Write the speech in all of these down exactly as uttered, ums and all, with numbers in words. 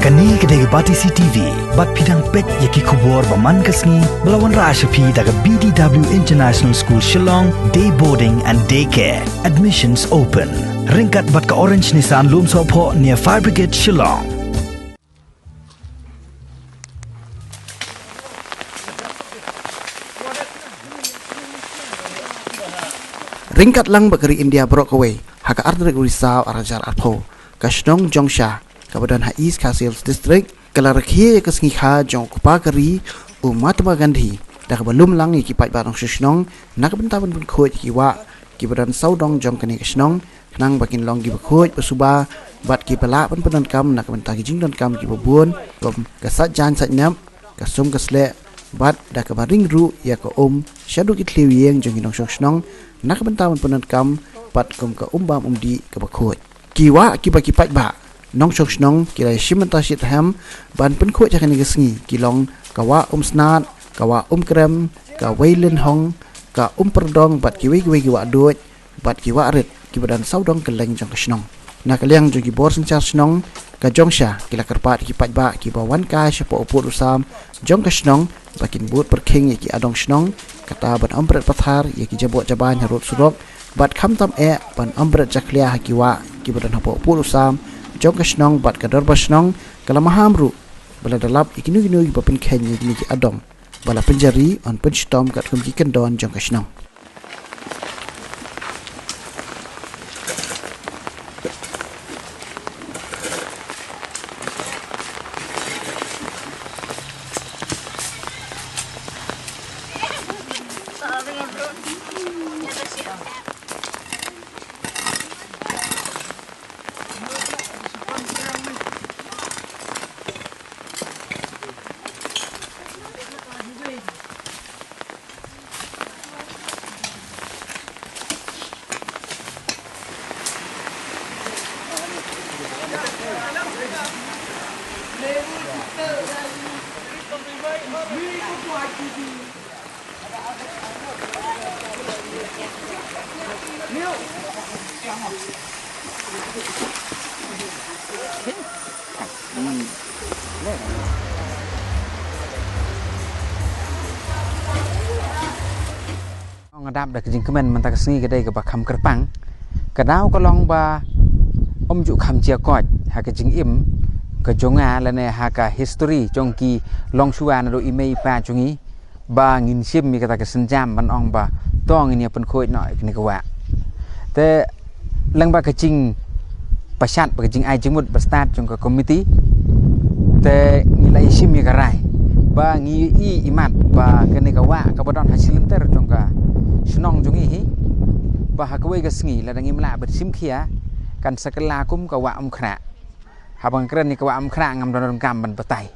Kane ka dei ka Batesi T V, bad phi dang peit ïa ki khubor ba man ka sngi, ba la wanrah sha phi da ka B D W International School Shillong, Day Boarding and Day Care. Admissions open. Ryngkat bad ka Orange Nissan Lumsohphoh near Fire Brigade Shillong. Ryngkat lang bad ka ri India baroh kawei, ha ka artylli u Risaw arhajar arphew, ka shnong Jongsha, kaba don ha East Khasi Hills District, ka la rakhe ïa ka sngi kha jong u kpa ka ri, u Mahatma Gandhi, da kaba lum lang ïa ki paidbah nongshong shnong, na ka bynta ban pynkhuid ïa ki wah, kiba don sawdong jong kane ka shnong, khnang ba kin long kiba khuid, ba suba, bad kiba lah ban pyndonkam, na ka bynta ki jingdonkam kiba bun, kum ka sait jaiñ sait nep, ka sum ka sleh, bad da kaba ring ruh ïa ka um, shaduh ki thliew ïing jong ki nongshong shnong, na ka bynta ban pyndonkam, bad kum ka um bam um dih kaba khuid. Ki wah kiba ki paidbah nongshong shnong ki la ïashim bynta shitrhem ban pynkhuid ha kane ka sngi, ki long ka wah um snad, ka wah um krem, ka wei lynhong, ka um pyrdong bad kiwei kiwei ki wah duid bad ki wah rit kiba don sawdong kylleng jong ka shnong. Na ka liang jong ki bor synshar shnong ka Jongsha ki la kyrpad ïa ki paidbah kiba wan kai shapoh u pud u sam jong ka shnong ba kin bud pyrkhing ïa ki adong shnong, kata ban ym bret pathar ïa ki jaboh jabaiñ harud surok, bad khamtam eh ban ym bret jakhlia ha ki wah kiba don hapoh pud u sam jong ka shnong bad ka dorbar shnong ka la maham ruh ba lada lap ïa kino kino kiba pynkheiñ ïa kine ki adong ba la pynjari yn pynshitom katkum ki kyndon jong ka shnong. Nga dap da ka jingkmen mynta ka sngi ka dei kaba kham kyrpang. Ka daw ka long ba ym ju kham jia koit ha ka jingim ka jong nga lane ha ka history jong ki longshuwa naduh i mei i pa jong ngi. Ba ngin shim ïa kata ka sienjam ban ong ba to ngin ïa pynkhuid noh ïa kane ka wah. Te lyngba ka jingpashat bad ka jingai jingmut bad stad jong ka komiti, te ngi la ïa shim ïa ka rai ba ngi i imat ba kane ka wah kaba don ha shi lynter jong ka shnong jong ngi hi, ba ha kawei ka sngi lada ngim lah ban shim khia kan sa kylla kum ka wah Umkhrah. Haba nga kren ïa ka wah Umkhrah ngam don rukom ban batai.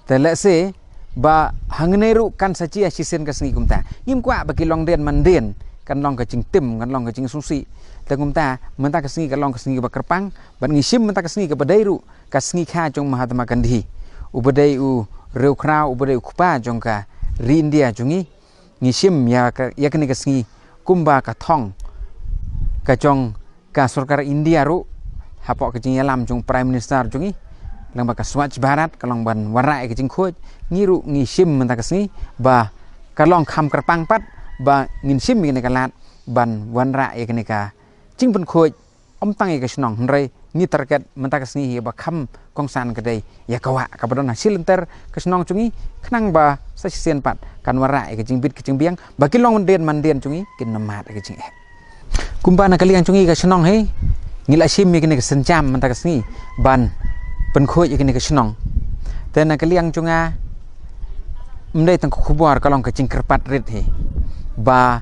Te lehse ba hangne ruh kan sa jia shisien ka sngi kumta. Ngim kwah ba ki longdien mandien kan long ka jingtim, kan long ka jingsngewsih. Te kumta mynta ka sngi ka long ka sngi kaba kyrpang, bad ngi shim mynta ka sngi kaba dei ruh ka sngi kha jong Mahatma Gandhi, uba dei u riewkhraw, uba dei u kpa jong ka ri India jong ngi. Ngi shim ïa ka, ïa kane ka sngi kumba ka thong ka jong ka sorkar India ruh, hapoh ka jingïalam jong Prime Minister jong ngi, lyngba ka Swachh Bharat, ka long ban wanrah ïa ka jingkhuid. Ngi ruh ngi shim mynta ka sngi ba ka long kham kyrpang pat ba ngin shim ïa kane ka lad ban wanrah ïa kane ka jingpynkhuid. Ym tang ïa ka shnong, hynrei ngi target mynta ka sngi hi ba kham kongsan ka dei ïa ka wah kaba don ha shi lynter ka shnong jong ngi, khnang ba sa shisien pat kan wanrah ïa ka jingbit ka jingbiang, ba ki longdien mandien jong ngi kin ym mad ïa ka jingeh. Kumba na ka liang jong ngi ka shnong hi, ngi la shim ïa kane ka sienjam mynta ka sngi ban pynkhuid ïa kane ka shnong. Te na ka liang jong nga, ym dei tang ka khubor, ka long ka jingkyrpad rit hi ba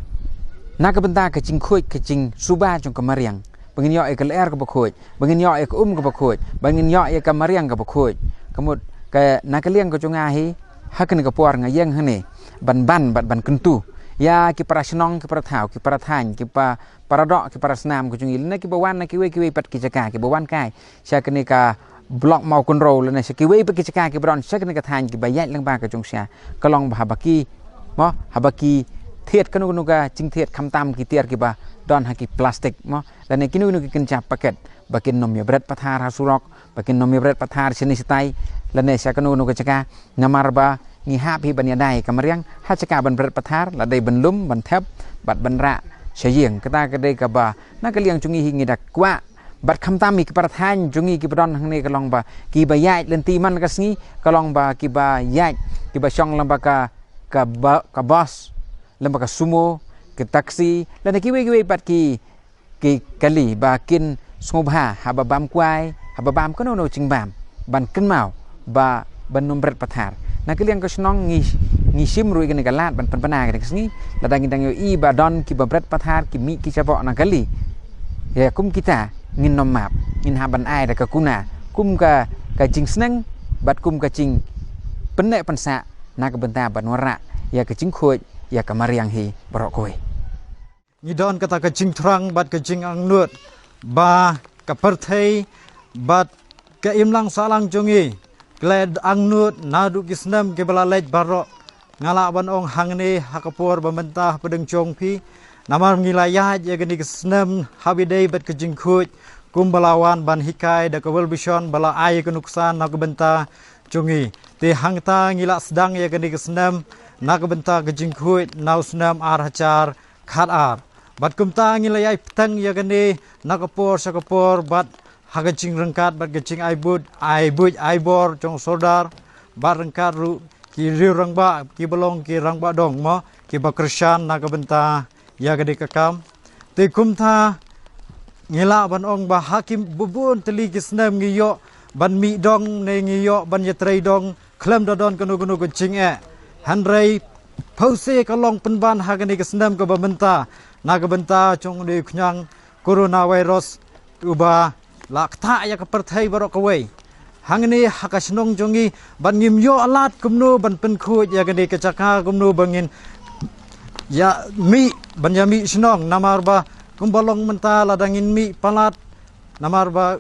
na ka bynta ka jingkhuid ka jingsuba jong ka mariang, ba ngin ïoh ïa ka lyer kaba khuid, ba ngin ïoh ïa ka um kaba khuid, ba ngin ïoh ïa ka mariang kaba khuid. Ka mut ka na ka liang ka jong nga hi, ha kane ka por nga ïeng hangne ban ban bad ban kyntu ïa ki para shnong, ki para thaw, ki para thaiñ, ki pa, para doh, ki para snam ka jong ngi, lane kiba wan na kiwei kiwei pat ki jaka, kiba wan kai sha kane ka Block Mawkynrew lane sha kiwei pat ki jaka kiba don sha kane ka thaiñ, kiba ïaid lyngba ka jong sha, ka long ba haba ki, mo, haba ki thied kano kano ka jingthied, khamtam ki tiar kiba don ha ki plastik, mo, lane kino kino ki kynja packet, ba kin nym ïa bret pathar ha surok, ba kin nym ïa bret pathar shane shatai, lane sha kano kano ka jaka, namar ba ngi hap hi ban ïadei ka mariang ha jaka ban bret pathar, la dei ban lum, ban thep, bad ban rah sha ïing. Kata ka dei kaba na ka liang jong ngi hi ngi da kwah. Bad khamtam hi ki para thaiñ jong ngi kiba don hangne ka long ba kiba ïaid lynti man ka sngi, ka long ba kiba ïaid, kiba shong lem bad ka, ka ba-, ka bus, lem bad ka sumo, ka taxi, lane kiwei kiwei pat ki, ki kali ba kin sngewbha haba bam kwai, haba bam kano kano jingbam, ban kynmaw ba ban nym bret pathar. Na ka liang ka shnong ngi, ngi shim ruh ïa kane ka lad ban pynbna ïa kane ka sngi, lada ngi dang ïohi ba don kiba bret pathar, ki mih ki jaboh na kali, ïa kum kita ngin nym map, ngin hap ban ai da ka kuna kum ka, ka jingsneng bad kum ka jingpynneh pynsah na ka bynta ban wanrah ïa ka jingkhuid ïa ka mariang hi baroh kawei. Ngi don kata ka jingthrang bad ka jingangnud ba ka pyrthei bad ka imlang sahlang jong ngi ka la angnud naduh ki snem kiba la leit baroh. Nga lah ban ong hangne ha ka por ba mynta hapdeng jong phi, namar ngi la ïaid ïa kane ka snem ha ba ïadei bad ka jingkhuid kumba la wan ban hikai da ka World Vision ba la ai ïa ka nuksan na ka bynta jong ngi. Te hangta ngi la sdang ïa kane ka snem na ka bynta ka jingkhuid na u snem ar hajar khatar. Bad kumta ngi la ïai bteng ïa kane na ka por sha ka por bad ha ka jingryngkat bad ka jingai buit, ai buit, ai bor jong sordar, bad ryngkat ruh ki riew rangbah kiba long ki rangbah dong mo, kiba kyrshan na ka bynta ïa kane ka kam. Te kumta ngi lah ban ong ba ha ki bun tylli ki snem ngi ïoh ban mih dong ne ngi ïoh ban ïatrei dong khlem da don kano kano ka jingeh. Hynrei phewse ka long pynban ha kane ka snem kaba mynta na ka bynta jong une u khñiang coronavirus uba la ktah ïa ka pyrthei baroh kawei. Hangne ha ka shnong jong ngi bad ngim ïoh lad kumno ban pynkhuid ïa kane ka jaka, kumno ba ngin ïa mih, ban ïa mih shnong, namar ba kumba long mynta lada ngin mih palat, namar ba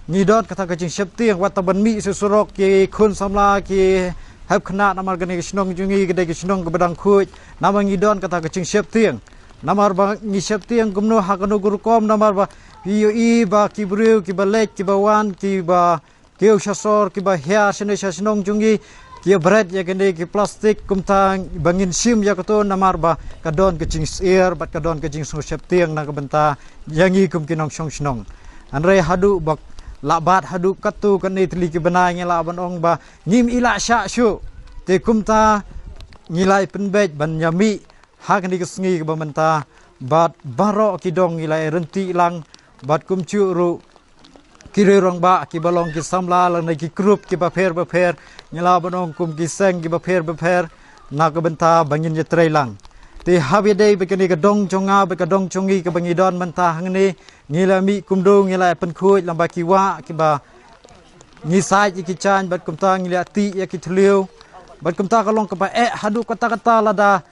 ngi don kata ka jingsheptieng, wat tang ban mih sha surok ki khun samla ki hep khynnah, namar kane ka shnong jong ngi ka dei ka shnong kaba dang khuid, namar ngi don kata ka jingsheptieng. Namar ba ngi sheptieng kumno ha kano ka rukom, namar ba phi ïohi ba ki briew kiba leit kiba wan, kiba kiew sha sor, kiba hiar shane sha shnong jong ngi, ki bret ïa kane ki plastik, kumta ba ngin shim ïa kato, namar ba ka don ka jingsyier bad ka don ka jingsngewsheptieng na ka bynta ïa ngi kum ki nongshong shnong. Hynrei haduh ba la bat haduh katto katne tylli ki bnai ngi lah ban ong ba ngim i lah shah shuh. Te kumta ngi la ïa pynbeit ban ïa mih ha kane ka sngi kaba mynta bad baroh ki dong ngi la ïa ryntih lang bad kumjuh ruh ki riew rangbah kiba long ki samla lane ki group kiba pher bapher, ngi lah ban ong kum ki seng kiba pher bapher, na ka bynta ba ngin ïatrei lang. Te haba ïadei bad kane ka dong jong nga bad ka dong jong ngi kaba ngi don mynta hangne, ngi la mih kumno, ngi la pynkhuid lem bad ki wah kiba ngi sait ïa ki jaiñ bad kumta ngi la tih ïa ki thliew. Bad kumta ka long kaba eh haduh katta katta lada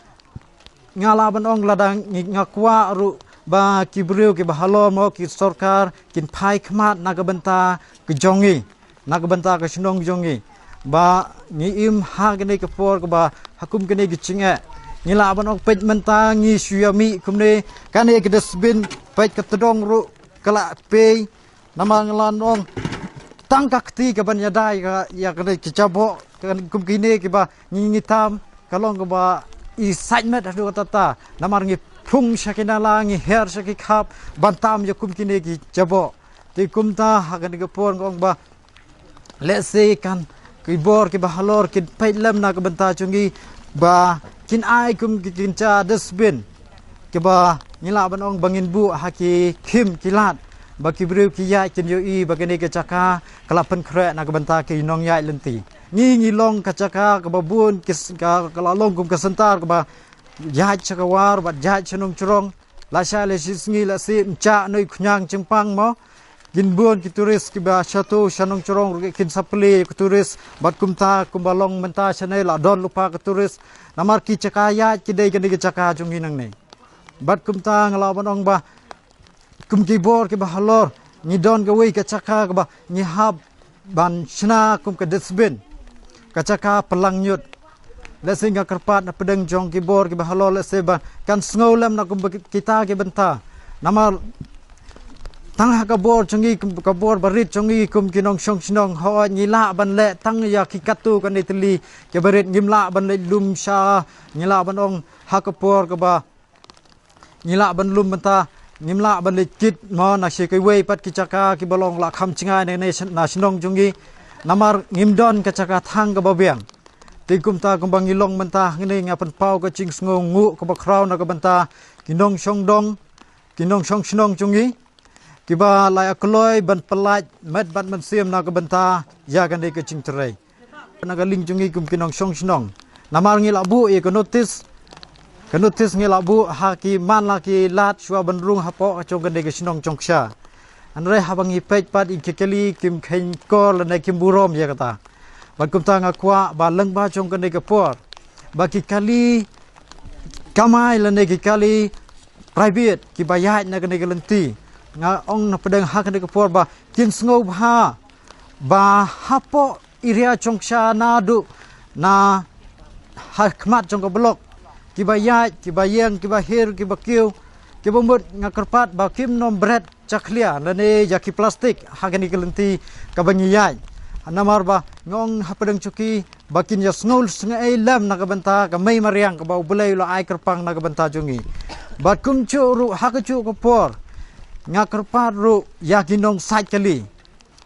nga lah ban ong lada ngi, nga kwah ruh ba ki briew kiba halor mo, ki sorkar kin phai khmat na ka bynta ka jong ngi, na ka bynta ka shnong jong ngi, ba ngi im ha kane ka por kaba ha kum kane ka jingeh. Ngi lah ban ong peit mynta ngi shu ïa mih kumne, kane ka dustbin peit ka tdong ruh ka la pei. Namar nga lah ban ong tang ka kti kaban ïadei ka, ïa kane ka jaboh, ka kum kine kiba ngi, ngi tam, ka long kaba i sait met haduh katta katta. Namar ngi phung sha ki nala, ngi her sha ki khap ban tam ïa kum kine ki jaboh. Te kumta ha kane ka por nga ong ba lehse kan ki bor kiba halor kin peit lem na ka bynta jong ngi ba kin ai kum ki kynja dustbin kiba ngi lah ban ong ba ngin buh ha ki khim ki lad, ba ki briew ki ïaid kin ïohi ba kane ka jaka ka la pynkhreh na ka bynta ki nongïaid lynti. Ngi, ngi long ka jaka kaba bun ki s-, ka, ka la long kum ka center kaba ïaid sha ka war bad ïaid sha nongchrong. Lashai lashisngi lehse ym jah noh u khñiang jingpang mo, kin bun ki tourist kiba shato sha nongchrong ruh kin sa plie ki tourist. Bad kumta kumba long mynta shane la don lypa ki tourist. Namar ki jaka ïaid ki dei kane ki jaka jong ngi nangne. Bad kumta nga lah ban ong ba kum ki bor kiba halor ngi don kawei ka jaka kaba ngi hap ban shna kum ka dustbin, ka jaka pynlang ñiut. Lehse nga kyrpad na pdeng jong ki bor kiba halor, lehse ba kan sngew lem na kum ba ki-, kita ki bynta. Namar Tang ha ka bor jong ngi, ka bor barit jong ngi kum ki nongshong shnong, hooid ngi lah ban leh tang ïa ki katto katne tylli ki barit, ngim lah ban leh lum sha, ngi lah ban ong ha ka por kaba ngi lah ban lum mynta, ngim lah ban leh kit mo na shi kawei pat ki jaka kiba long la kham jngai na, na shnong jong ngi. Namar ngim don ka jaka thang kaba biang. Te kumta kumba ngi long mynta hangne nga pynpaw ka jingsngewnguh kaba khraw na ka bynta ki nongshong dong, ki nongshong shnong jong ngi, kiba la ïa kloi ban pyllait met bad mynsiem na ka bynta ïa kane ka jingtrei na ka liang jong ngi kum ki nongshong shnong. Namar ngi la buh ïa ka notis, ka notis ngi la buh ha ki man la ki lad shuwa ban rung hapoh ka jong kane ka shnong Jongksha. Hynrei haba ngi peit pat ïa ki kali kim kheiñ kor lane kim burom ïa kata. Bad kumta nga kwah ba lyngba jong kane ka por ba ki kali kamai lane ki kali private kiba ïaid na kane ka lynti, nga ong na pdeng ha kane ka por ba kin sngewbha ba hapoh area Jongksha naduh na ha khmat jong ka block, kiba ïaid, kiba ïeng, kiba hiar, kiba kiew, kiba mut, nga kyrpad ba kim nym bret jakhlia lane ïa ki plastik ha kane ka lynti kaba ngi ïaid. Namar ba nga ong ha pdeng jong ki ba kin ïa sngewsynei lem na ka bynta ka mei mariang kaba U Blei u la ai kyrpang na ka bynta jong ngi. Bad kumjuh ruh ha kajuh ka por nga kyrpad ruh ïa ki nongsait kali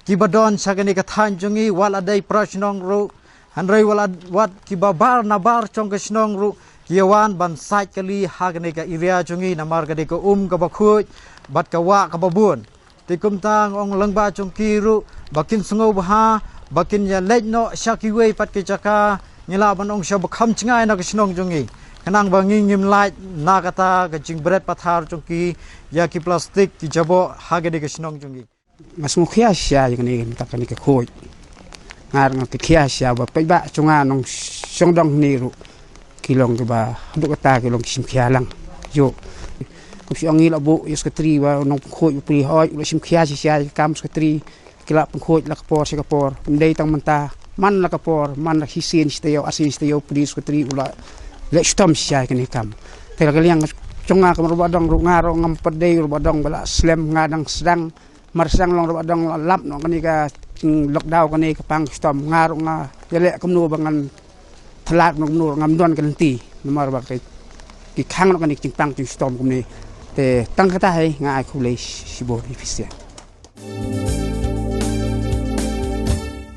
kiba don sha kane ka thaiñ jong ngi, wat la dei para shnong ruh, hynrei wat la, wat kiba bar na bar jong ka shnong ruh ki ïa wan ban sait kali ha kane ka area jong ngi namar ka dei ka um kaba khuid bad ka wah kaba bun. Te kumta nga ong lyngba jong ki ruh ba kin sngewbha ba kin ïa leit noh sha kiwei pat ki jaka, ngi lah ban ong sha ba kham jngai na ka shnong jong ngi, khnang ba ngi ngim lait na kata ka jingbret pathar jong ki ïa ki plastik ki jaboh ha kane ka shnong jong ngi. Nga sngewkhia shisha ïa kane, kane ka khuid. Nga ruh nga khia shisha ba paidbah jong nga nongshong dong hangne ruh ki long kiba haduh katta ki long ki shim khia lang. Ïoh, kum shu ong ngi la buh ïa u secretary ba u nongpynkhuid u pli, hooid u la shim khia shisha ïa ka kam u secretary. Ki la pynkhuid la ka por sha ka por, ym dei tang mynta, man la ka por, man la shisien shi taïew, arsien shi taïew, u pli u secretary u la leh shitom shisha ïa kane ka kam. Te la ka liang jong nga kum u Bah Dong ruh, nga ruh ngam pat dei u Bah Dong ba la slem, nga dang sdang, mar sdang long u Bah Dong la lap noh kane ka, mm, lockdown, kane ka pang shitom, nga ruh nga ïaleh kumno ba ngan thalat, kumno kumno ngam don ka lynti namar ba ki, ki khang noh kane ka jingpang jingshitom kumne. Te tang kata hi nga ai khublei shibun ïa phi sa.